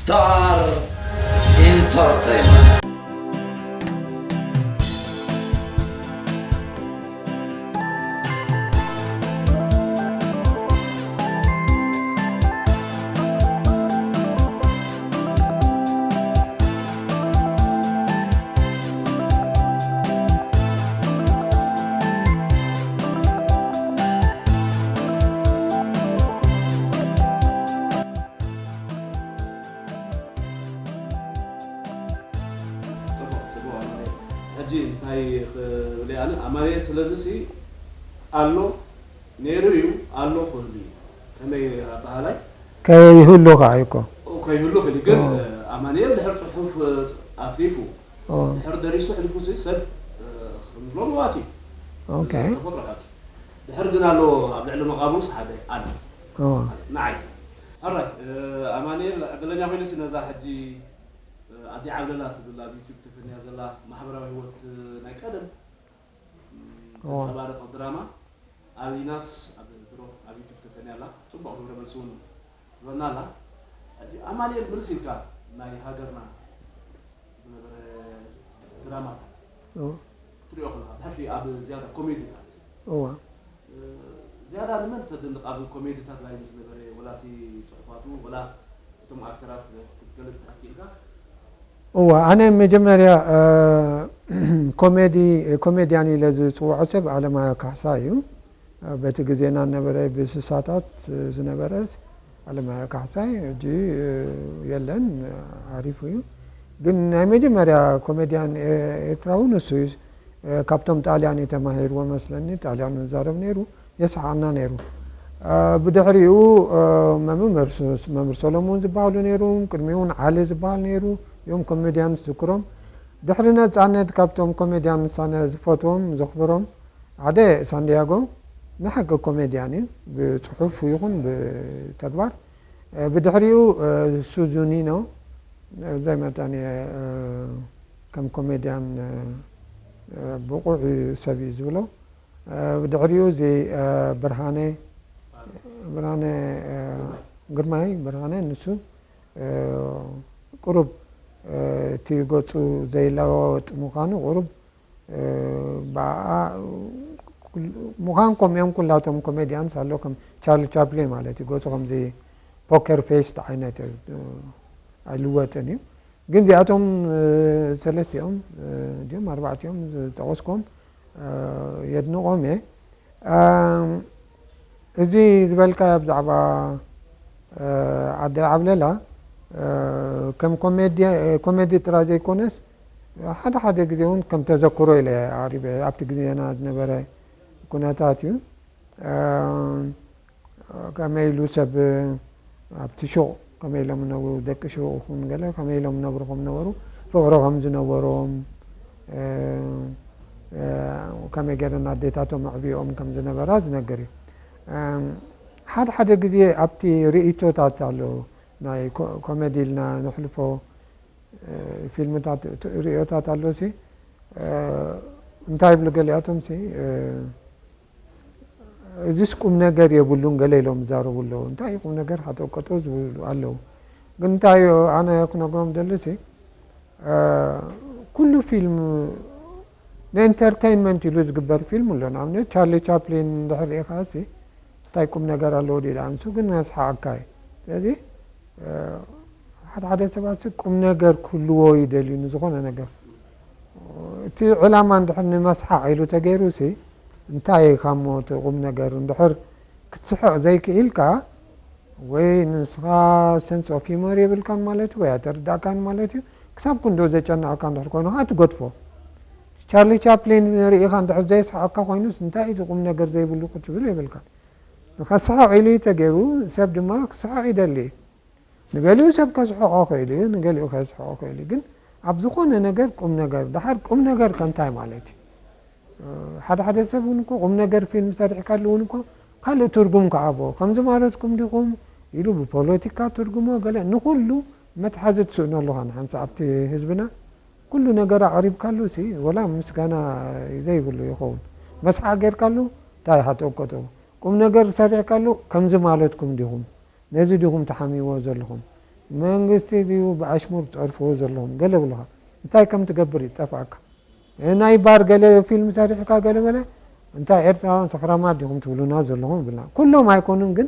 Star Entertainment. ጽቡቕ፣ ጽቡቕ ኣማኑኤል። ሕጂ እንታይ ክብል እየ ኣነ፣ ኣማኑኤል ስለዚ ሲ ኣሎ፣ ነይሩ እዩ፣ ኣሎ ክህሉ እዩ። ከመይ ኣበሃላይ? ከይህሉ ከኣ እዩ እኮ። ኦ፣ ከይህሉ ክእል እዩ። ግን፣ ኦ። ኣማኑኤል ድሕር ጽሑፍ ኣትሪፉ፣ ኦ። ድሕር ደሪሱ ኣሕሊፉ ሲ ሰብ፣ እ፣ ክንብሎ ምዋት እዩ። ኦኬ። ተፈጥሮ ሓቂ። ድሕር ግን ኣሎ፣ ኣብ ልዕሊ መቓብሩስ ሓደ ኣሎ። ኦ። ንዓይ። ሕራይ፣ እ፣ ኣማኑኤል ዕድለኛ ኮይኑሲ ነዛ ሕጂ፣ እ፣ ኣዲ ዓብለላ ትብል ኣብ ዩቱብ ተፈንያ ዘላ ማሕበራዊ ህይወት፣ እ፣ ናይ ቀደም፣ እ፣ እዋ። ተንጸባርቕ ድራማ ኣሊናስ ኣብ ድሮ ኣብ ዩቱብ ተፈንያ ኣላ። ጽቡቕ ግብረ መልሲ እውን ትበና ኣላ። ሕጂ ኣማኑኤል ምልስ ኢልካ ናይ ሃገርና ዝነበረ ድራማታት እዋ። ክትሪኦ ከለኻ፣ ብሕልፊ ኣብ ዝያዳ ኮሜዲታት እዋ። ዝያዳ ንመን ተድንቕ? ኣብ ኮሜዲታት ላይ ምስ ነበረ፣ ወላ እቲ ጽሑፋቱ፣ ወላ እቶም ኣክተራት ክትገልጽ እንድሕር ክኢልካ? እዋ፣ ኣነ መጀመርያ፣ እ፣ ኮሜዲ፣ ኮሜድያን ኢለ ዝጽውዖ ሰብ ኣለማዮ ካሕሳ እዩ። እ፣ በቲ ግዜና ነበረ፣ ብስሳታት ዝነበረ ኣለማዮ ካሕሳይ፣ ሕጂ፣ እ፣ የለን፣ ዓሪፉ እዩ። ግን ናይ መጀመርያ ኮሜድያን ኤ-፣ ኤርትራዊ ንሱ እዩ። እ፣ ካብቶም ጣልያን እዩ ተማሂርዎ መስለኒ፣ ጣልያን ዝዛረብ ነይሩ። የስሓቕና ነይሩ። እ፣ ብድሕሪኡ፣ እ፣ መምህር ስ-፣ መምህር ሰሎሞን ዝበሃሉ ነይሩ፣ ቅድሚኡ እውን ዓሊ ዝበሃል ነይሩ፣ እዮም ኮሜድያንስ ዝክሮም። ድሕሪ ነጻነት ካብቶም ኮሜድያንስ ኣነ ዝፈትዎም፣ ዘኽብሮም ሓደ ሳንዲያጎ ንሓቂ ኮሜድያን እዩ፣ ብጽሑፍ ይኹን ብተግባር። እ፣ ብድሕሪኡ፣ እ፣ ሱዙኒኖ፣ እ፣ ዘይመጠን እየ፣ እ፣ ከም ኮሜድያን፣ እ፣ እ፣ ብቑዕ ሰብ እዩ ዝብሎ። እ፣ ብድሕሪኡ እዚ፣ እ፣ ብርሃነ፣ ብርሃነ፣ እ፣ ግርማይ፣ ብርሃነ ንሱ፣ እ፣ ቁሩብ፣ እ፣ እቲ ገጹ ዘይለዋወጥ ምዃኑ ቁሩብ፣ እ፣ ብኣ-፣ ኩል-፣ ምዃን ከምኦም ኩላቶም ኮሜድያንስ ኣሎ፣ ከም ቻርሊ ቻፕሊን ማለት እዩ። ገጹ ከምዚ ፖከር ፌስ ዓይነት እዩ፣ እ፣ ኣይልወጥን እዩ። ግን እዚኣቶም፣ እ፣ ሰለስቲኦም፣ እ፣ ድዮም ኣርባዕቲኦም ዝጠቐስኮም፣ እ፣ የድንቖም እየ። እም፣ እዚ ዝበልካዮ ብዛዕባ፣ እ፣ ኣደይ ዓብለላ፣ እ፣ ከም ኮሜዲ፣ ኮሜዲ ጥራይ ዘይኮነስ፣ ሓደ ሓደ ግዜ እውን ከም ተዘክሮ ኢለ ኣቕሪበ። ኣብቲ ግዜና ዝነበረ ኩነታት እዩ። እም፣ ከመይ ኢሉ ሰብ ኣብቲ ሹቕ ከመይ ኢሎም ነብሩ፣ ደቂ ሹቕ ይኹን ገለ ከመይ ኢሎም ነብሩ ከም ነበሩ፣ ፍቕሪ ከም ዝነበሮም፣ እ፣ እ፣ ከመይ ገይረን ኣዴታቶም ኣዕብዮኦም ከም ዝነበራ ዝነግር እዩ። እም፣ ሓደ ሓደ ግዜ ኣብቲ ርእይቶታት ኣሎ፣ ናይ ኮ-፣ ኮሜዲ ኢልና ነሕልፎ፣ እ፣ ፊልምታት፣ ት-፣ ርእዮታት ኣሎሲ፣ እ፣ እንታይ ይብሉ ገሊኣቶምሲ፣ እ፣ እዚስ ቁም ነገር የብሉን ገለ ኢሎም ይዛረቡ ኣለዉ። እንታይ እዩ ቁም ነገር ሃጠውቀጠው ዝብሉ ኣለዉ። ግን እንታይ እዩ ኣነ ክነግሮም ደልሲ፣ እ፣ ኩሉ ፊልም ንኤንተርቴይንመንት ኢሉ ዝግበር ፊልም ኣሎ። ንኣብነት ቻርሊ ቻፕሊን እንድሕር ርኢኻሲ እንታይ ቁም ነገር ኣለዎ ድዩ ደኣ? ንሱ ግን መስሓቕካ እዩ። ስለዚ፣ እ፣ ሓደ ሓደ ሰባትሲ ቁም ነገር ክህልዎ ይደልዩ ንዝኾነ ነገር። እቲ ዕላማ እንድሕር ንመስሓቕ ኢሉ ተገይሩሲ፣ እንታይ እዩ ካሞ እቲ ቁም ነገር? እንድሕር ክትስሕቕ ዘይክኢልካ፣ ወይ ንስኻ ሰንስ ኦፍ ሂመር የብልካን ማለት እዩ፣ ወይ ኣይተረዳእካን ማለት እዩ። ክሳብ ክንዶ ዘጨንቐካ እንድሕር ኮይኑ ኸዓ ትገድፎ። ቻርሊ ቻፕሊን ርኢኻ እንድሕር ዘየስሕቐካ ኮይኑስ፣ እንታይ እዩ እዚ ቁም ነገር ዘይብሉ ክትብል የብልካን። ንኸስሕቕ ኢሉ እዩ ተገይሩ፣ ሰብ ድማ ክስሕቕ ይደሊ እዩ። ንገሊኡ ሰብ ከስሕቖ ክእል እዩ፣ ንገሊኡ ከየስሕቖ ክእል እዩ። ግን ኣብ ዝኾነ ነገር ቁም ነገር፣ ደሓር ቁም ነገር ከ እንታይ ማለት እዩ? ሓደ ሓደ ሰብ እውን እኮ ቁም ነገር ፊልም ሰሪሕካሉ እውን እኮ ካልእ ትርጉም ከ ኣብኦ። ከምዚ ማለትኩም ዲኹም ኢሉ ብፖለቲካ ትርጉሞ ገለ፣ ንኹሉ መትሓዚ ትስእኖ ኣለኻ። ንሓንሳእ ኣብቲ ህዝብና ኩሉ ነገር ኣቕሪብካሉ ሲ፣ ወላ ምስጋና ዘይብሉ ይኸውን። መስሓቕ ጌርካሉ፣ እንታይ ሃጠውቀጠው። ቁም ነገር ሰሪሕካሉ፣ ከምዚ ማለትኩም ዲኹም? ነዚ ዲኹም ተሓሚዎ ዘለኹም? መንግስቲ ድዩ ብኣሽሙር ትጸርፍዎ ዘለኹም? ገለ ብሉኻ። እንታይ ከም ትገብር ይጠፍኣካ። ናይ ባር ገለ ፊልም ሰሪሕካ ገለ በለ፣ እንታይ ኤርትራውያን ሰኽራማት ዲኹም ትብሉና ዘለኹም ይብልና። ኩሎም ኣይኮኑን ግን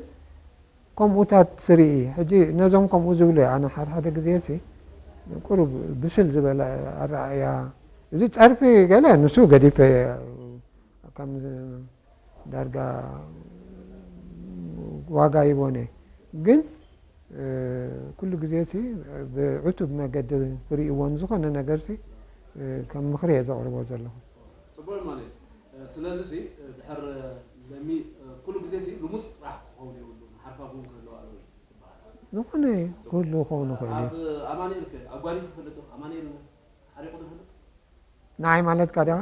ከምኡታት ትርኢ። ሕጂ ነዞም ከምኡ ዝብሉ ኣነ ሓደ ሓደ ግዜ ሲ ቁሩብ ብስል ዝበለ ኣረኣእያ፣ እዚ ጸርፊ ገለ ንሱ ገዲፈ ከም ዳርጋ ዋጋ ይቦነ። ግን ኩሉ ግዜ ሲ ብዕቱብ መገዲ ክርእይዎን ዝኾነ ነገር ሲ ከም ምኽሪ እየ ዘቕርቦ ዘለኹ። ጽቡቕ ማለት። ስለዚ ሲ ድሕር ለሚ ኩሉ ግዜ ሲ ልሙስ ጥራሕ ክኸውን የብሉን፣ ሓርፋፍ እውን ክህልዋ ኣለዎ ትበሃል። ዝኾነ ክህሉ ክኸውን ይኽእል እዩ። ኣብ ኣማኑኤል ከ ኣጓኒፉ ይፈልጥ ዶ? ኣማኑኤል ሓሪቑ ዶ ይፈልጥ? ንዓይ ማለትካ ዲኻ?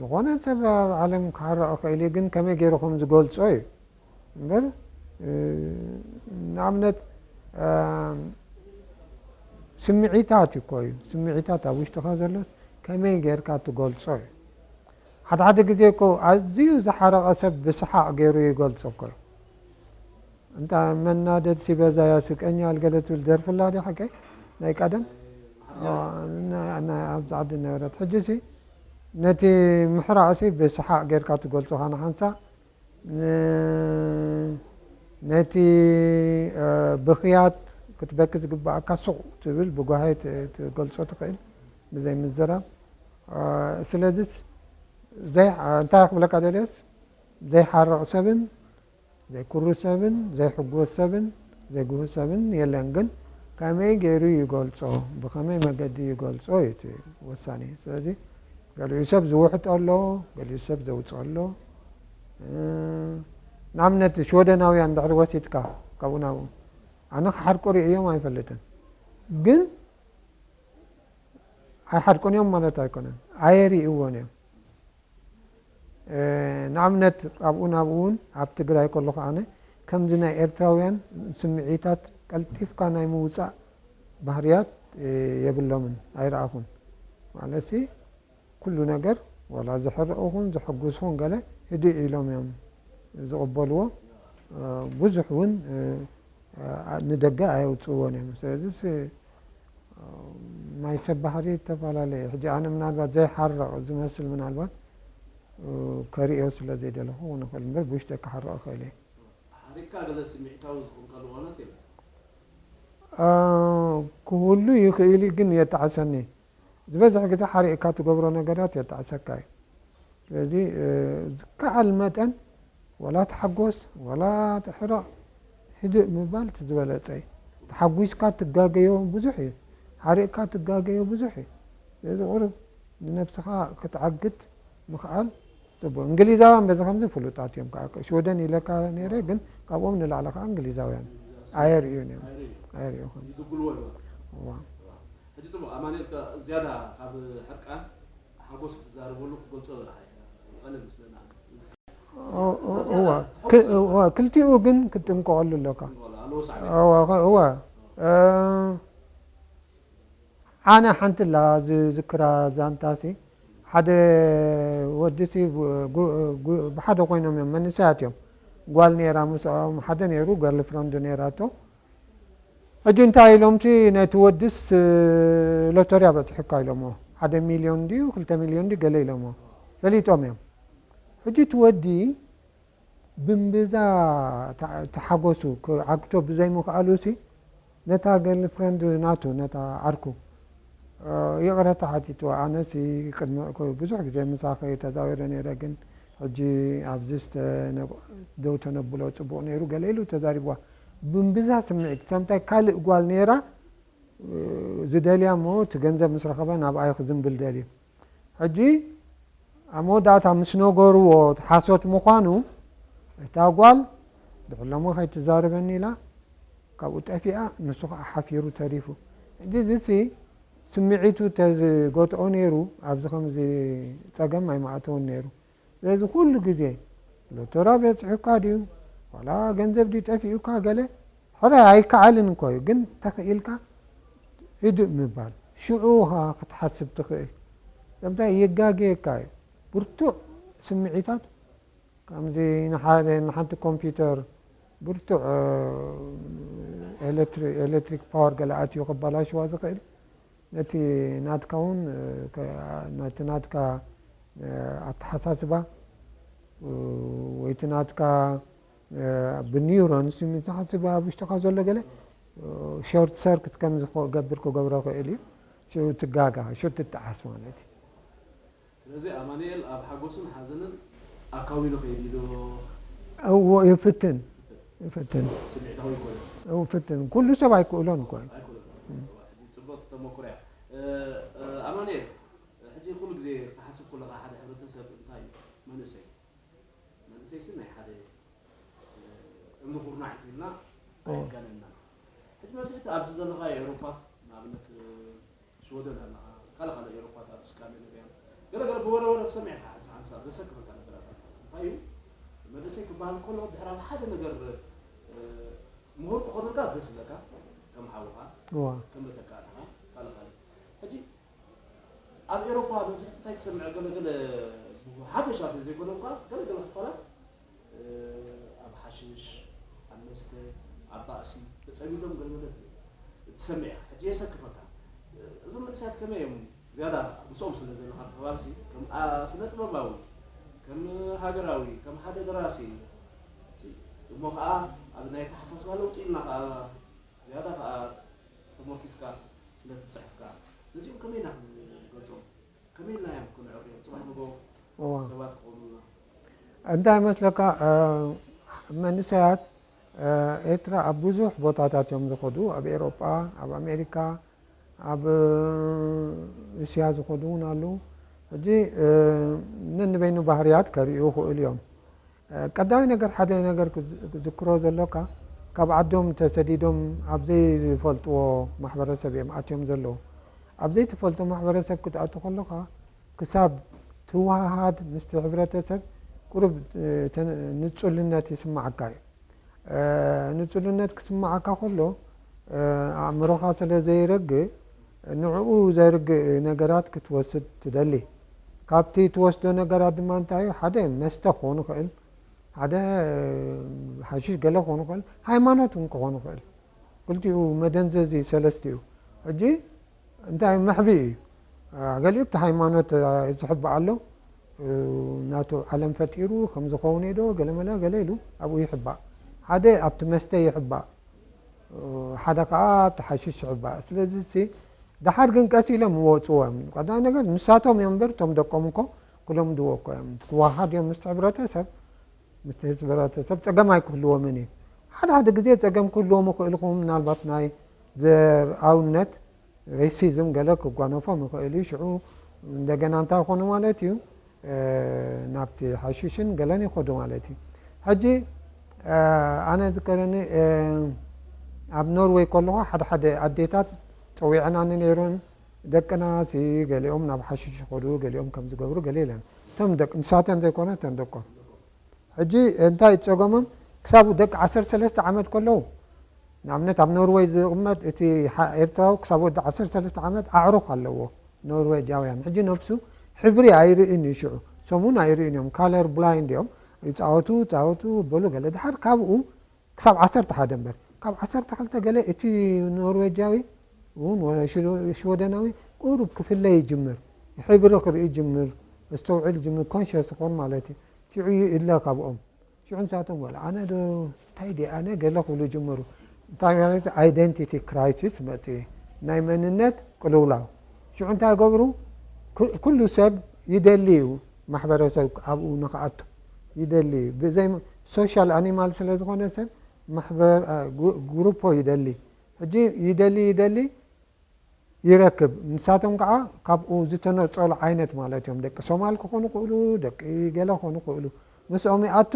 ዝኾነ ሰብ ኣብ ዓለም ክሓርቕ ይኽእል እዩ፣ ግን ከመይ ገይሩ ከም ዝገልጾ እዩ እምበር፣ ንኣብነት ስምዒታት እኮ እዩ። ስምዒታት ኣብ ውሽጥኻ ዘሎስ ከመይ ጌርካ ትገልጾ እዩ። ሓደ ሓደ ግዜ እኮ ኣዝዩ ዝሓረቐ ሰብ ብሰሓቕ ገይሩ ይገልጾ እኮ እዩ። እንታ መናደድ ሲበዛ ያስቀኛል ገለ ትብል ደርፊ ኣላ ድያ ሓቀይ? ናይ ቀደም ኣብዚ ዓዲ ነበረት። ሕጂ ሲ ነቲ ምሕራቕ ሲ ብሰሓቕ ጌርካ ትገልጾ ኢኻ ንሓንሳእ፣ ነቲ ብኽያት ክትበኪ ዝግብኣካ ሱቕ ትብል ብጓሂ ትገልጾ ትኽእል ብዘይ ምዝራብ። ስለዚስ እንታይ ክብለካ ደልየስ ዘይሓርቕ ሰብን ዘይኩሩ ሰብን ዘይሕጎስ ሰብን ዘይጉህ ሰብን የለን። ግን ከመይ ገይሩ ይገልጾ፣ ብኸመይ መገዲ ይገልጾ እዩ እቲ ወሳኒ። ስለዚ ገሊኡ ሰብ ዝውሕጦ ኣሎ፣ ገሊኡ ሰብ ዘውጽኦ ኣሎ። ንኣብነት ሽወደናውያን እንድሕር ወሲድካ ካብኡ ናብኡ ኣነ ክሓርቁ ርእዮም ኣይፈልጥን። ግን ኣይሓርቁን እዮም ማለት ኣይኮነን፣ ኣየርእይዎን እዮም። ንኣብነት ኣብኡ ናብኡ እውን ኣብ ትግራይ ከለኹ ኣነ ከምዚ ናይ ኤርትራውያን ስምዒታት ቀልጢፍካ ናይ ምውፃእ ባህርያት የብሎምን፣ ኣይረኣኹን። ማለትሲ ኩሉ ነገር ዋላ ዘሕርቕ ይኹን ዘሐጉስ ይኹን ገለ ህድእ ኢሎም እዮም ዝቕበልዎ። ብዙሕ እውን ንደገ ኣየውፅእዎን እዮም። ስለዚስ ናይ ሰብ ባህሪ ዝተፈላለየ። ሕጂ ኣነ ምናልባት ዘይሓርቕ ዝመስል ምናልባት ከርእዮ ስለ ዘይደለኹ እውን ይኽእል እምበር ብውሽጠይ ክሓርቕ እኽእል እየ። ሓሪቕካ ገለ ስምዒታዊ ዝኾንካሉ እዋናት የለን? ክህሉ ይኽእል እዩ፣ ግን የጣዕሰኒ። ዝበዝሕ ግዜ ሓሪቕካ ትገብሮ ነገራት የጣዕሰካ እዩ። ስለዚ ዝከኣል መጠን ዋላ ተሓጎስ ዋላ ተሕረቕ ህድእ ምባል እቲ ዝበለፀ እዩ። ተሓጒስካ ትጋገዮ ብዙሕ እዩ፣ ሓሪቕካ ትጋገዮ ብዙሕ እዩ። ስለዚ ቁሩብ ንነብስኻ ክትዓግት ምኽኣል ፅቡቅ። እንግሊዛውያን በዚ ከምዚ ፍሉጣት እዮም። ከዓ ሽወደን ኢለካ ነይረ፣ ግን ካብኦም ንላዕሊ ከዓ እንግሊዛውያን ኣየርእዩን እዮም፣ ኣየርእዩኹን። ይድጉልዎ እዮም። እዋ። ሕጂ ፅቡቅ ኣማኑኤል ከ ዝያዳ ካብ ሕርቃን ሓጎስ ክትዛረበሉ ክትገልፆ ይቐልል ምስለና። እዋ። ክልቲኡ ግን ክትጥንቀቐሉ ኣለካ። እዋ። ኣነ ሓንቲ ላ ዝዝክራ ዛንታሲ ሓደ ወዲ ሲ ብሓደ ኮይኖም እዮም መንእሰያት እዮም። ጓል ነይራ ምስኦም ሓደ ነይሩ ገርል ፍረንዱ ነይራቶ። ሕጂ እንታይ ኢሎም ሲ ነቲ ወድስ ሎተርያ በፅሕካ ኢሎሞ ሓደ ሚልዮን ድዩ ክልተ ሚልዮን ድዩ ገለ ኢሎሞ ፈሊጦም እዮም። ሕጂ እቲ ወዲ ብንብዛ ተሓጎሱ ክዓግቶ ብዘይምኽኣሉ ሲ ነታ ገርል ፍረንድ ናቱ ነታ ዓርኩ ይቕረታ ሓቲትዋ። ኣነሲ ቅድሚ ብዙሕ ግዜ ምሳኺ ተዛዊረ ነይረ፣ ግን ሕጂ ኣብዚ ደው ተነብሎ ጽቡቕ ነይሩ ገለ ኢሉ ተዛሪብዋ። ብንብዛ ስምዒት ከምታይ ካልእ ጓል ነይራ ዝደልያ እሞ እቲ ገንዘብ ምስ ረኸበ ናብኣ እዩ ክዝንብል ደልዩ። ሕጂ ኣብ መወዳእታ ምስ ነገርዎ ሓሶት ምዃኑ እታ ጓል ድሕር ሎሚ ከይትዛረበኒ ኢላ ካብኡ ጠፊኣ፣ ንሱ ከዓ ሓፊሩ ተሪፉ። ሕጂ እዚሲ ስምዒቱ ተዝገትኦ ነይሩ ኣብዚ ከምዚ ፀገም ኣይምኣተውን ነይሩ። ስለዚ ኩሉ ግዜ ሎቶራ በፂሑካ ድዩ ዋላ ገንዘብ ድዩ ጠፊኡካ ገለ ሕራይ ኣይከኣልን እኮ እዩ፣ ግን ተኽኢልካ ህድእ ምባል ሽዑ ኻ ክትሓስብ ትኽእል። ከምታይ የጋግየካ እዩ። ብርቱዕ ስምዒታት ከምዚ ንሓንቲ ኮምፒውተር ብርቱዕ ኤሌክትሪክ ፓወር ገለ ኣትዩ ክባላሽዋ ዝኽእል ነቲ ናትካ እውን ነቲ ናትካ ኣተሓሳስባ ወይቲ ናትካ ብኒውሮንስ ተሓስብ ኣብ ውሽጥካ ዘሎ ገለ ሾርት ሰርክት ከም ዝገብር ክገብሮ ክእል እዩ። ሽኡ ትጋጋ፣ ሽኡ ትጠዓስ ማለት እዩ። ስለዚ ኣማኑኤል ኣብ ሓጎስን ሓዘንን ኣካዊሉ ከይድ ዶ? እዎ ይፍትን ይፍትን ስምዒታዊ ይኮነ እው ፍትን ኩሉ ሰብ ኣይክእሎን እኮ እዩ። ኣይኮነ። ሕጂ ጽቡቅ ተመኩሮ እያ። ኣማኑኤል ሕጂ ኩሉ ግዜ ክትሓስብ ከለካ ሓደ ሕብረተሰብ እንታይ እዩ መንእሰይ መንእሰይ ሲ ናይ ሓደ እምኒ ኩርናዕ ኢልና ኣይጋነና። ሕጂ መብዝሕቲ ኣብዚ ዘለካ ኤውሮፓ ንኣብነት ሽወደን ኣለካ ካልእ ካልእ ኤውሮፓታት ስካንዲነቪያን ገለ ገለ ብወረ ወረ ትሰምዕ ኢካ ሓንሳብ ዘሰክፈካ ነገራት ኣሎ። እንታይ እዩ መንእሰይ ክበሃል ከሎ ድሕር ኣብ ሓደ ነገር ምሁር ክኾነልካ ደስ ዝብለካ ከም ሓውካ እዋ ከም መተካእታኻ ካልእ ካልእ ሕጂ ኣብ ኤሮፓ መብዝሕቲ እንታይ ትሰምዕ ገለ ገለ ሓፈሻ ዘይኮነ እኳ ገለ ገለ ክፋላት ኣብ ሓሽሽ ኣብ መስተ ኣብ ባእሲ ተፀሚዶም ገለ ገለ ትሰምዕ ኢኻ ሕጂ የሰክፈካ እዞም መንእሰያት ከመይ እዮም ዝያዳ ምስኦም ስለ ዘለካ ከባቢ ከም ስነ ጥበባዊ ከም ሃገራዊ ከም ሓደ ደራሲ እሞ ከዓ ኣብ ናይ ተሓሳስባ ለውጢ ኢልና ከዓ ዝያዳ ከዓ ተሞርኪስካ ስለ ትፅሕፍ ከዓ ነዚኦም ከመይ ኢና ክንገልፆም ከመይ ኢልና እዮም ክንዕርዮም ፅባሕ ንጎ እዋ ሰባት ክኾኑና እንታይ መስለካ መንእሰያት ኤርትራ ኣብ ብዙሕ ቦታታት እዮም ዝኸዱ ኣብ ኤሮጳ ኣብ ኣሜሪካ ኣብ እስያ ዝኸዱ እውን ኣለዉ ሕጂ ነንበይኑ ባህርያት ከርእዩ ይኽእሉ እዮም ቀዳሚ ነገር ሓደ ነገር ክዝክሮ ዘሎካ ካብ ዓዶም ተሰዲዶም ኣብ ዘይፈልጥዎ ማሕበረሰብ እዮም ኣትዮም ዘለዉ ኣብ ዘይትፈልጦ ማሕበረሰብ ክትኣቱ ከሎካ ክሳብ ትወሃሃድ ምስቲ ሕብረተሰብ ቁሩብ ንጹልነት ይስምዓካ እዩ። ንጹልነት ክስምዓካ ከሎ ኣእምሮኻ ስለ ዘይረግእ ንዕኡ ዘርግእ ነገራት ክትወስድ ትደሊ። ካብቲ ትወስዶ ነገራት ድማ እንታይ እዩ? ሓደ መስተ ክኾን ይኽእል፣ ሓደ ሓሽሽ ገለ ክኾን ይኽእል፣ ሃይማኖት እውን ክኾን ይኽእል። ክልቲኡ መደንዘዚ ሰለስቲኡ። ሕጂ እንታይ መሕብኢ እዩ። ገሊኡ ብቲ ሃይማኖት ዝሕባእ ኣሎ። ናቱ ዓለም ፈጢሩ ከም ዝኸውን ዶ ገለመለ ገለ ኢሉ ኣብኡ ይሕባእ። ሓደ ኣብቲ መስተ ይሕባእ። ሓደ ከዓ ኣብቲ ሓሽሽ ይሕባእ። ስለዚ ሲ ደሓር ግን ቀስ ኢሎም ይወፅዎ እዮም። ቀዳማይ ነገር ንሳቶም እዮም እምበር እቶም ደቆም እኮ ክለምድዎ እኮ እዮም። ክወሃድ እዮም ምስቲ ሕብረተሰብ ምስቲ ህዝቢ ሕብረተሰብ ፀገም ኣይክህልዎምን እዩ። ሓደ ሓደ ግዜ ፀገም ክህልዎም ይኽእል ይኸውን ምናልባት ናይ ዘርኣውነት ሬሲዝም ገለ ክጓነፎም ይኽእል እዩ። ሽዑ እንደገና እንታይ ይኾኑ ማለት እዩ ናብቲ ሓሽሽን ገለን ይኸዱ ማለት እዩ። ሕጂ ኣነ ዝከረኒ ኣብ ኖርወይ ከለኹ ሓደ ሓደ ኣዴታት ፀዊዐናኒ ነይረን ደቅና ሲ ገሊኦም ናብ ሓሽሽ ይኸዱ ገሊኦም ከም ዝገብሩ ገለ ኢለን እቶም ደቂ ንሳተን ዘይኮነ እተን ደቆም ሕጂ እንታይ ጸገሞም ክሳብ ደቂ ዓሰርተ ሰለስተ ዓመት ከለዉ ንኣብነት ኣብ ኖርወይ ዝቕመጥ እቲ ኤርትራዊ ክሳብ ወዲ ዓሰርተ ሰለስተ ዓመት ኣዕሩኽ ኣለዎ ኖርወጃውያን ሕጂ ነብሱ ሕብሪ ኣይርእን እዩ ሽዑ ሰሙን ኣይርእን እዮም color blind እዮም ይጻወቱ ይጻወቱ በሉ ገለ ድሓር ካብኡ ክሳብ ዓሰርተ ሓደ እምበር ካብ ዓሰርተ ክልተ ገለ እቲ ኖርወጃዊ እውን ወላ ሽወደናዊ ቁሩብ ክፍለ ይጅምር ሕብሪ ክርኢ ይጅምር እስተውዕል ይጅምር conscious ክኾን ማለት እዩ ሽዑ ይእለ ካብኦም ሽዑ ንሳቶም ወላ ኣነ ዶ እንታይ ዲ ኣነ ገለ ክብሉ ይጅምሩ እንታይ ማለት identity crisis መጽእ ናይ መንነት ቅልውላው ሽዑ እንታይ ገብሩ ኩሉ ሰብ ይደሊ እዩ ማሕበረሰብ ኣብኡ ንክኣቱ ይደሊ እዩ ብዘይ social animal ስለ ዝኾነ ሰብ ማሕበር ጉሩፖ ይደሊ ሕጂ ይደሊ ይደሊ ይረክብ ንሳቶም ከዓ ካብኡ ዝተነፀሉ ዓይነት ማለት እዮም ደቂ ሶማል ክኾኑ ክእሉ ደቂ ገለ ክኾኑ ክእሉ ምስኦም ይኣቱ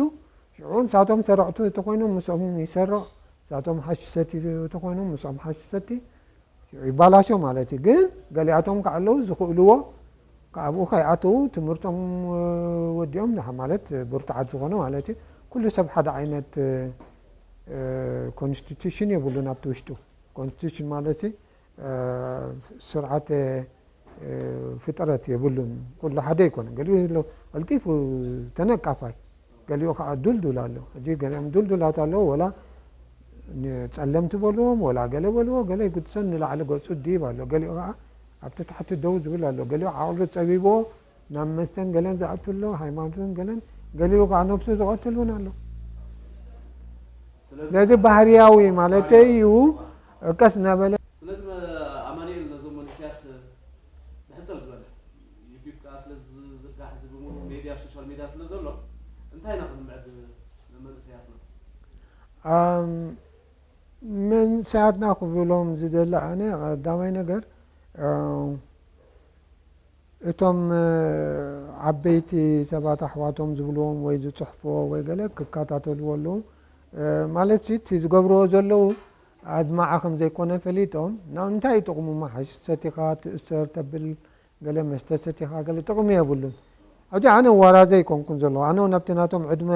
ሽዑ ንሳቶም ሰረቕቱ ተኮይኖም ምስኦም ይሰርቕ ንሳቶም ሓሽሰቲ ተኮይኖም ምስኦም ሓሽሰቲ ይባላሾ ማለት እዩ ግን ገሊኣቶም ከዓ ኣለዉ ዝኽእልዎ ካብኡ ከይኣተዉ ትምህርቶም ወዲኦም ማለት ብርቱዓት ዝኾኑ ማለት እዩ ኩሉ ሰብ ሓደ ዓይነት ኮንስቲቱሽን የብሉን ኣብቲ ውሽጡ ኮንስቲቱሽን ማለት ስርዓተ ፍጥረት የብሉን ኩሉ ሓደ ኣይኮነን ገሊኡ ኣሎ ቀልጢፉ ተነቃፋይ ገሊኡ ከዓ ዱልዱል ኣሎ። ሕጂ ገሊኦም ዱልዱላት ኣለዉ፣ ወላ ንጸለምቲ በልዎም፣ ወላ ገለ በልዎ፣ ገለ ይጉድሰን ንላዕሊ ገጹ ዲብ ኣሎ። ገሊኡ ከዓ ኣብቲ ታሕቲ ደው ዝብል ኣሎ። ገሊኡ ዓቕሉ ጸቢብዎ ናብ መስተን ገለን ዝኣቱ ኣሎ፣ ሃይማኖትን ገለን። ገሊኡ ከዓ ነብሱ ዝቐትል እውን ኣሎ። ስለዚ ስለዚ ባህርያዊ ማለተይ እዩ። ቀስ እናበለ ስለዚ ኣማኑኤል ነዞም መንእሰያት ብሕጽር ዝበለ ዩቲዩብ ከዓ ስለ ዝዝርጋሕ እዚ ብምሉእ ሜድያ ሶሻል ሜድያ ስለ ዘሎ እንታይ ኢና ክንምዕድ ንመንእሰያትና? ኣም፣ መንእሰያትና ክብሎም ዝደሊ ኣነ ቀዳማይ ነገር፣ ኣም፣ እቶም፣ እ፣ ዓበይቲ ሰባት ኣሕዋቶም ዝብልዎም ወይ ዝጽሕፍዎ ወይ ገለ ክከታተልዎ ኣለዎም። እ፣ ማለት እቲ ዝገብርዎ ዘለዉ ኣድማዒ ከም ዘይኮነ ፈሊጦም፣ ናብ እንታይ እዩ ጥቕሙ መሓሽ? ሰቲኻ ትእሰር ተብል፣ ገለ መስተ ሰቲኻ ገለ ጥቕሚ የብሉን። ሕጂ ኣነ ዋራዘ ኣይኮንኩን ዘለኹ። ኣነ እውን ኣብቲ ናቶም ዕድመ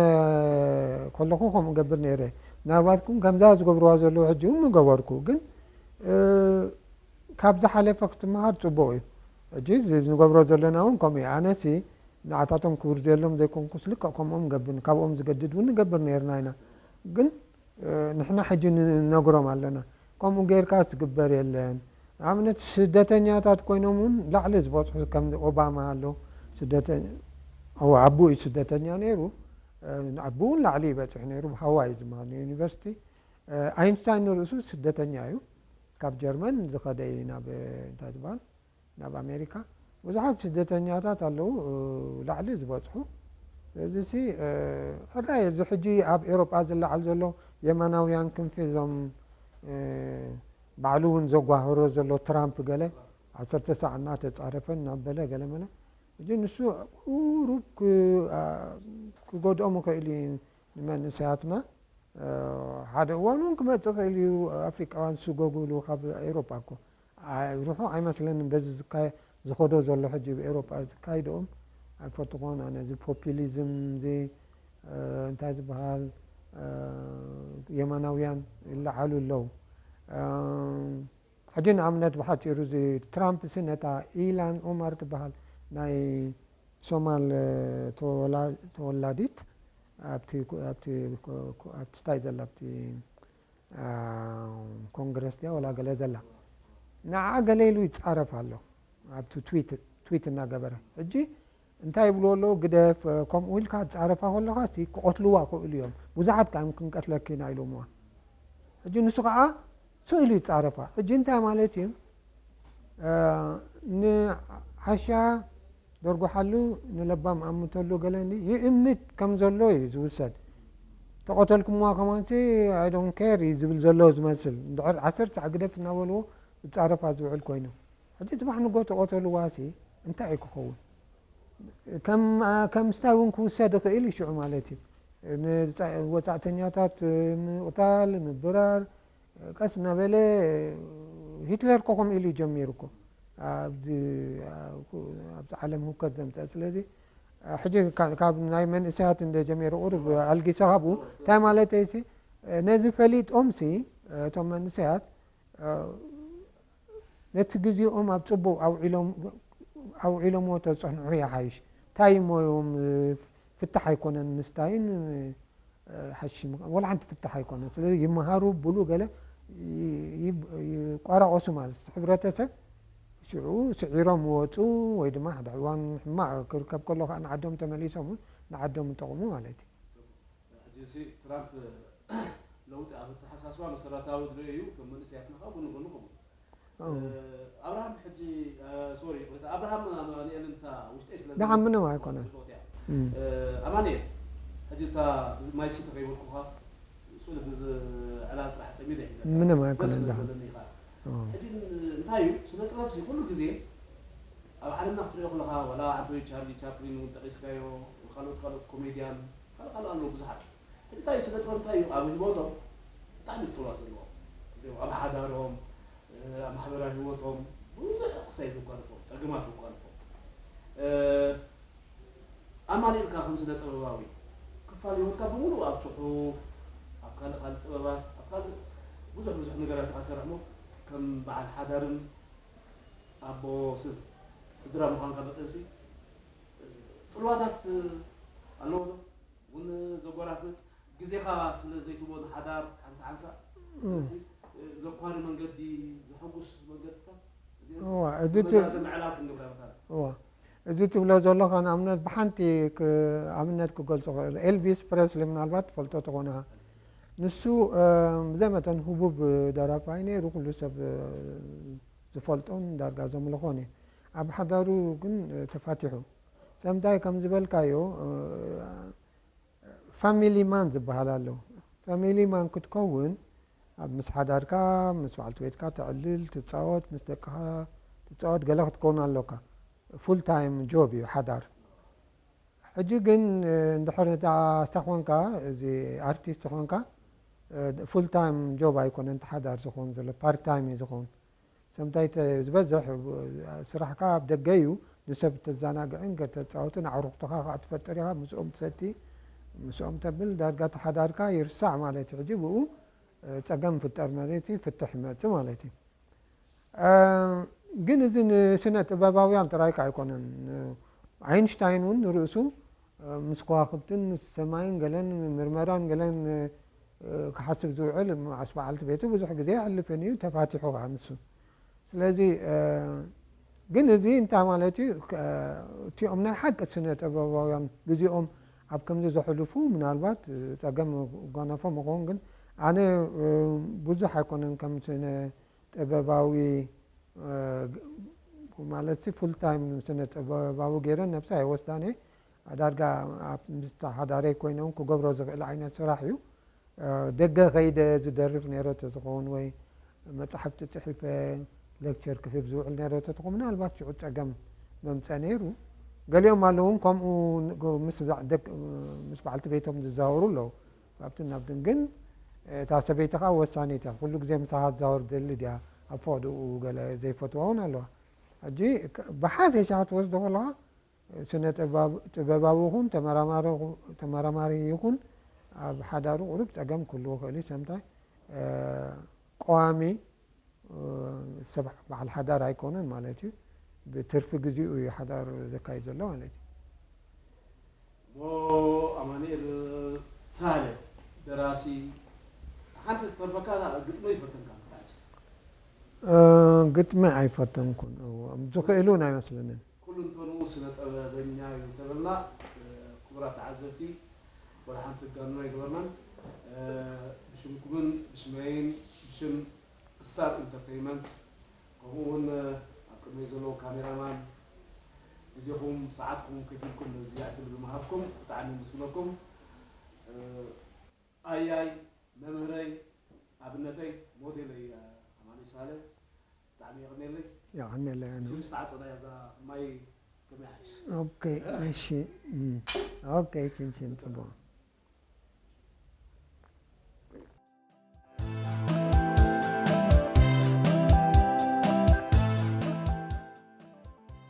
ከለኹ ከምኡ እገብር ነይረ። ምናልባት ግን ከምዛ ዝገብርዋ ዘለዉ ሕጂ እውን ምገበርኩ። ግን፣ እ፣ ካብ ዝሓለፈ ክትመሃር ጽቡቕ እዩ። ሕጂ እዚ ንገብሮ ዘለና እውን ከምኡ እዩ። ኣነሲ ንዓታቶም ክውርደሎም ዘይኮንኩስ ልክዕ ከምኦም ገብር፣ ካብኦም ዝገድድ እውን ንገብር ነይርና ኢና። ግን፣ እ፣ ንሕና ሕጂ ንነግሮም ኣለና። ከምኡ ጌርካ ዝግበር የለን። ንኣብነት ስደተኛታት ኮይኖም እውን ላዕሊ ዝበጽሑ ከም ኦባማ ኣሎ። ስደተ-፣ እወ፣ ኣቦኡ እዩ ስደተኛ ነይሩ። እ፣ ኣቦኡ እውን ላዕሊ ይበጽሕ ነይሩ። ብሃዋይ ዝመሃር ዩኒቨርሲቲ። እ፣ ኣይንስታይን ንርእሱ ስደተኛ እዩ። ካብ ጀርመን ዝኸደ እዩ ናብ፣ እንታይ ዝበሃል፣ ናብ ኣሜሪካ። ብዙሓት ስደተኛታት ኣለዉ፣ እ፣ ላዕሊ ዝበጽሑ። ስለዚሲ፣ እ፣ ሕራይ እዚ ሕጂ ኣብ ኤውሮጳ ዝለዓል ዘሎ የማናውያን ክንፊ እዞም፣ እ፣ ባዕሉ እውን ዘጓህሮ ዘሎ ትራምፕ ገለ ዓሰርተ ሰዓት እናተጻረፈ እናበለ ገለ መለ። ሕጂ ንሱ ቁሩብ ክ-፣ ኣ፣ ክጎድኦም ይኽእል እዩ ንመንእሰያትና። እ፣ ሓደ እዋን እውን ክመጽእ ይኽእል እዩ። ኣፍሪቃውያን ስጎጉ ኢሉ ካብ ኤውሮጳ እኮ። ኣይ፣ ርሑቕ ኣይመስለንን በዚ ዝካ-፣ ዝኸዶ ዘሎ ሕጂ ብኤውሮጳ ዝካይድኦም ኣይፈትኾን ኣነ። እዚ ፖፒሊዝም፣ እዚ፣ እ፣ እንታይ ዝበሃል፣ እ፣ የማናውያን ይለዓሉ ኣለዉ። እ፣ ሕጂ ንኣብነት ብሓጺሩ እዚ ትራምፕ ሲ ነታ ኢላን ኦማር ትበሃል ናይ ሶማል፣ እ፣ ተወላ-፣ ተወላዲት ኣብቲ ኮ-፣ ኣብቲ ኮ-፣ ኮ-፣ ኣብቲ እንታይ ዘላ ኣብቲ፣ እ፣ ኮንግረስ ድያ ወላ ገለ ዘላ ንዓ ገለ ኢሉ ይጻረፍ ኣሎ። ኣብቲ ትዊት፣ ትዊት እናገበረ። ሕጂ እንታይ ይብልዎ ኣለዉ? ግደፍ፣ እ፣ ከምኡ ኢልካ ትጻረፋ ከለኻሲ ክቐትልዋ ክእሉ እዮም። ብዙሓት ከኣ እዮም ክንቀትለኪ ኢና ኢሎምዋ። ሕጂ ንሱ ከኣ ስእሉ ይጻረፋ። ሕጂ እንታይ ማለት እዩ? እ፣ ንዓሻ ደርጉሓሉ፣ ንለባም ኣምተሉ ገለ እንዲ ይእምት ከም ዘሎ እዩ ዝውሰድ። ተቐተልኩምዋ ከማንሲ፣ I don't care እዩ ዝብል ዘሎ ዝመስል። እንድሕር ዓሰርተ ሰዓት ግደፍ እናበልዎ ዝጻረፋ ዝውዕል ኮይኑ። ሕጂ ጽባሕ ንጎ ተቐተልዋሲ እንታይ እዩ ክኸውን? ከም፣ ከም ስታይ እውን ክውሰድ ይኽእል እዩ ሽዑ ማለት እዩ። ንፃ-፣ ወፃእተኛታት ምቕታል፣ ምብራር፣ ቀስ እናበለ ሂትለር እኮ ከምኡ ኢሉ ጀሚሩ እኮ። ኣብዚ፣ ኣብዚ ዓለም ህውከት ዘምፀ። ስለዚ ሕጂ ካ-፣ ካብ ናይ መንእሰያት እንደ ጀሚሩ ቁሩብ ኣልጊሰ ካብኡ፣ እንታይ ማለተይሲ፣ ነዚ ፈሊጦምሲ እቶም መንእሰያት ነቲ ግዜኦም ኣብ ጽቡቕ ኣውዒሎም-፣ ኣውዒሎምዎ ተጸንሑ ይሓይሽ። እንታይ እሞ እዮም፣ ፍታሕ ኣይኮነን ምስታይን፣ ሓሽም ወላ ሓንቲ ፍታሕ ኣይኮነን። ስለዚ ይመሃሩ፣ ብሉ ገለ ይ-፣ ይ-፣ ይቋራቆሱ ማለት እዩ። ሕብረተሰብ ሽዑ ስዒሮም ይወጹ ወይ ድማ ሓደ እዋን ሕማቕ ክርከብ ከሎ ከኣ ንዓዶም ተመሊሶም እውን ንዓዶም ይጠቕሙ ማለት እዩ። ሕጂ እዚ ትራምፕ ለውጢ ኣብ ኣተሓሳስባ መሰረታዊ ድልዮ እዩ። እቶም መንእሰያትና ከኣ ጎኒ ጎኒ ከምኡ። ኣዎ። እ፣ ኣብርሃም ሕጂ፣ እ፣ ሶሪ፣ ይቕሬታ፣ ኣብርሃም ኣማኑኤልን እታ ውሽጠይ ስለ ደሓን፣ ምንም ኣይኮነን። ጽቡቕ እያ። እም። እ፣ ኣማኑኤል፣ ሕጂ እታ ማይ ሲቲ ከይበልኩኻ፣ ስለ ብዚ ዕላል ጥራሕ ጸሚደ እዩ ዘላ። ምንም ኣይኮነን፣ ደሓን። ደሓን። ዘለኒ ኢኻ። ኣዎ። ሕጂ ን-፣ እንታይ እዩ፣ ስነ ጥበብ ሲ ኩሉ ግዜ ኣብ ዓለምና ክትሪኦ ከለኻ፣ ዋላ ኣንቶኒ ቻርሊ ቻፕሊን እውን ጠቒስካዮ፣ ካልኦት፣ ካልኦት ኮሜድያን፣ ካልእ፣ ካልእ ኣለዉ ብዙሓት። ሕጂ እንታይ እዩ፣ ስነ ጥበብ እንታይ እዩ፣ ኣብ ህይወቶም ብጣዕሚ ጽልዋ ዘለዎ። ኣብ ሓዳሮም፣ ኣብ ማሕበራዊ ህይወቶም ብዙሕ ክሳይ ዘጓንፎም፣ ጸገማት ዘጓንፎም። ኣማኑኤል ከኣ ከም ስነ ጥበባዊ ክፋል ህይወትካ ብምሉኡ ኣብ ጽሑፍ፣ ኣብ ካልእ ካልእ ጥበባት፣ ኣብ ካልእ ብዙሕ ብዙሕ ነገራት ኢኻ ትሰርሕ እሞ፣ ከም በዓል ሓዳርን ኣቦ ስ-፣ ስድራ ምዃንካ መጠንሲ ጽልዋታት ኣለዎ ዶ? እውን ዘጎናፍጥ፣ ግዜኻ ስለ ዘይትቦ ንሓዳር ሓንሳ ሓንሳ፣ እም። ስለዚ ዘኳሪ መንገዲ፣ ዘሐጉስ መንገድታት፣ እዚአን እዋ፣ እዚ እቲ ብመዛዘ ምዕራፍ እንዲኻ ይባሃል። እዋ፣ እዚ ትብሎ ዘለኻ ንኣብነት ብሓንቲ ክ- ኣብነት ክገልጾ ክእል። ኤልቪስ ፕሬስሊ ምናልባት ትፈልጦ ትኾን ኢኻ። ንሱ እ፣ ብዘይ መጠን ህቡብ ደራፋይ ነይሩ፣ ኩሉ ሰብ እ፣ ዝፈልጦን ዳርጋ ዘምልኾን እዩ። ኣብ ሓዳሩ ግን እ፣ ተፋቲሑ። ሰምታይ ከም ዝበልካዮ እ፣ ፋሚሊ ማን ዝበሃል ኣሎ። ፋሚሊ ማን ክትከውን ኣብ ምስ ሓዳርካ፣ ምስ በዓልቲ ቤትካ ተዕልል፣ ትጻወት፣ ምስ ደቅኻ ትጻወት፣ ገለ ክትከውን ኣለካ። ፉል ታይም ጆብ እዩ ሓዳር። ሕጂ ግን እ፣ እንድሕር ነታ ስታ ኮንካ፣ እዚ ኣርቲስት ኮንካ፣ ፉል ታይም ጆብ ኣይኮነን እቲ ሓዳር ዝኸውን ዘሎ፣ ፓርት ታይም እዩ ዝኸውን። ሰምታይ ተ- ዝበዝሕ እ፣ ስራሕካ ኣብ ደገ እዩ፣ ንሰብ ተዘናግዕን ከተጻወትን ኣዕሩኽትኻ ከዓ ትፈጥር ኢኻ፣ ምስኦም ትሰቲ፣ ምስኦም ተብል፣ ዳርጋ እቲ ሓዳርካ ይርሳዕ ማለት እዩ። ሕጂ ብኡ እ፣ ጸገም ፍጠር ማለት እዩ፣ ፍትሕ ይመጽእ ማለት እዩ። እ፣ ግን እዚ ንስነ ጥበባውያን ጥራይካ ኣይኮነን። እ፣ ኣይንሽታይን እውን ንርእሱ እ፣ ምስ ከዋኽብትን ምስ ሰማይን ገለን ምርመራን ገለን እ፣ ክሓስብ ዝውዕል መዓስ በዓልቲ ቤቱ ብዙሕ ግዜ የሕልፍን እዩ፣ ተፋቲሑ ከዓ ንሱ። ስለዚ እ፣ ግን እዚ እንታይ ማለት እዩ? ከ- እቲኦም ናይ ሓቂ ስነ ጥበባውያን ግዜኦም ኣብ ከምዚ ዘሕልፉ ምናልባት እ፣ ጸገም ጓነፎም ይኸውን። ግን ኣነ እ፣ ብዙሕ ኣይኮነን ከም ስነ ጥበባዊ እ፣ ማለት ሲ ፉል ታይም ስነ ጥበባዊ ገይረ ነብሳ ኣይወስዳን እየ። ዳርጋ ኣብ ምስ ተሓዳረይ ኮይነ እውን ክገብሮ ዝኽእል ዓይነት ስራሕ እዩ። እ፣ ደገ ከይደ ዝደርፍ ነይረ ተዝኸውን ወይ መጻሕፍቲ ጽሒፈ ሌክቸር ክህብ ዝውዕል ነይረ ተትኾ ምናልባት ሽዑ ጸገም መምጸ ነይሩ። ገሊኦም ኣለውን ከምኡ ን- ምስ በዕ- ደቅ- ምስ በዓልቲ ቤቶም ዝዛወሩ ኣለዉ። ካብትን ናብትን ግን እታ ሰበይቲ ከዓ ወሳኒት እያ። ኩሉ ግዜ ምሳኻ ትዛወር ደሊ ድያ ኣብ ፈቕድኡ ገለ ዘይፈትዋ እውን ኣለዋ። ሕጂ ክ- ብሓፈሻ ክትወስዶ ከለኻ ስነ ጥበብ- ጥበባዊ ይኹን ተመራማሪ ይኹ- ተመራማሪ ይኹን ኣብ ሓዳሩ ቁሩብ ጸገም ክህልዎ ይኽእል እዩ። ሰምታይ እ፣ ቀዋሚ እ፣ ሰብ በዓል ሓዳር ኣይኮነን ማለት እዩ። ብትርፊ ግዜኡ እዩ ሓዳር ዘካይድ ዘሎ ማለት እዩ። እሞ ኣማኑኤል ሳህለ ደራሲ፣ ሓንቲ ተርፈካ ግጥሚ ይፈተንካ መስታች። እ፣ ግጥሚ ኣይፈተንኩን። እዎ፣ ዝኽእል እውን ኣይመስለንን። ኩሉ እንተንኡ ስነ ጥበበኛ እዩ እንተበልና እ፣ ክቡራት ተዓዘብቲ ወላ ሓንቲ ጋኑ ኣይገበርናን። እ፣ ብሽምኩምን ብሽመይን ብሽም ስታር ኢንተርቴይንመንት ከምኡ እውን ኣብ ቅድመይ ዘለዉ ካሜራማን ግዜኹም ሰዓትኩም ከፊልኩም ነዚ ዕድል ብምሃብኩም ብጣዕሚ የመስግነኩም። ኣያይ መምህረይ ኣብነተይ ሞዴለይ ኣማኒ ሳለ ብጣዕሚ የቐኔለይ። የቐኔለይ ኣነ። ችምስ ተዓፀና እዛ ማይ ከመይ ሓይሽ? ኦኬ፣ እሺ። እም፣ ኦኬ፣ ችንችን ጽቡቕ።